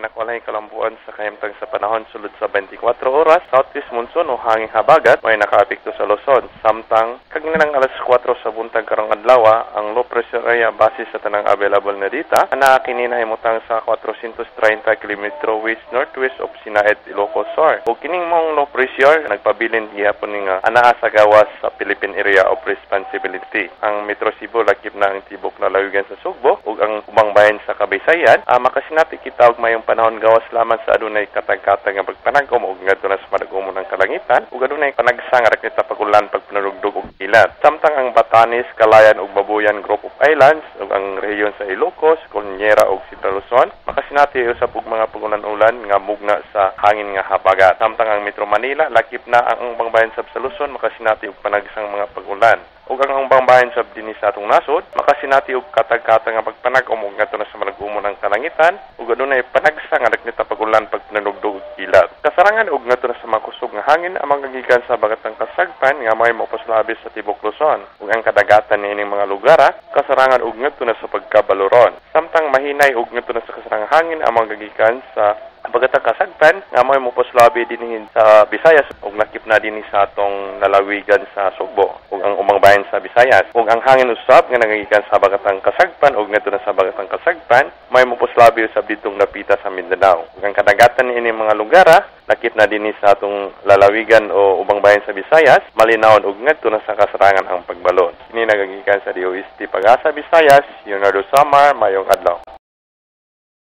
Nakualay kalambuan sa kahimtang sa panahon sulod sa 24 oras, southeast monsoon o hanging habagat may nakaapekto sa Luzon. Samtang kaginang alas 4 sa buntag karong adlaw, ang low pressure area base sa tanang available na data ana kini nahimutang sa 430 kilometro west northwest of Sinait, Ilocos Sur. Ug kining maong low pressure nagpabilin gihapon ni nga anaa sa gawas sa Philippine Area of Responsibility. Ang Metro Cebu, lakip na ang tibok lalawigan sa Sugbo ug ang ubang bahin sa Kabisayan, makasinati kita og mayong panahon gawas lamang sa adunay katag-katag nga pagpanag-om ug ngadto na sa madagomon ang kalangitan ug adunay panagsa nga rakita pag-ulan, pagpanudugdog ug kilat. Samtang ang Batanes, Calayan ug Babuyan Group of Islands ug ang rehiyon sa Ilocos, Cordillera ug Central Luzon makasinati usab og mga pagulan-ulan nga mugna sa hangin nga habagat. Samtang ang Metro Manila, lakip na ang ubang bahin sab sa Luzon, makasinati og panagsang mga pag-ulan. Ug ang ubang bahin sab dinhi sa atong nasod makasinati og katag-katag nga pagpanag-om ug ngadto na sa malagumon ang kalangitan ug adunay panagsa nga naknita pag-ulan, pagpanugdog ug kilat. Kasarangan og ngadto na sa makusog nga hangin ang mga gikan sa habagatang Kasagpan nga may mopaslabi sa tibok Luzon ug ang kadagatan niining mga lugar kasarangan og ngadto na sa pagkabaluron. Samtang mahinay og ngadto na sa kasarangang hangin ang mga gikan sa habagatang Kasagpan nga may mopaslabi dinhi sa Visayas ug lakip na dinhi sa atong lalawigan sa Sugbo ug ang ubang bahin sa Visayas. Ug ang hangin usab nga nagagikan sa habagatang Kasagpan ug ngadto na sa habagatang Kasagpan may mopaslabi usab ditong dapita sa Mindanao. Ug ang kadagatan niini mga lugar, lakip na dinhi sa atong lalawigan o ubang bahin sa Visayas, malinawon ug ngadto na sa kasarangan ang pagbalon. Kini nagagikan sa DOST Pag-asa Visayas, Leonardo Samar, mayong adlaw.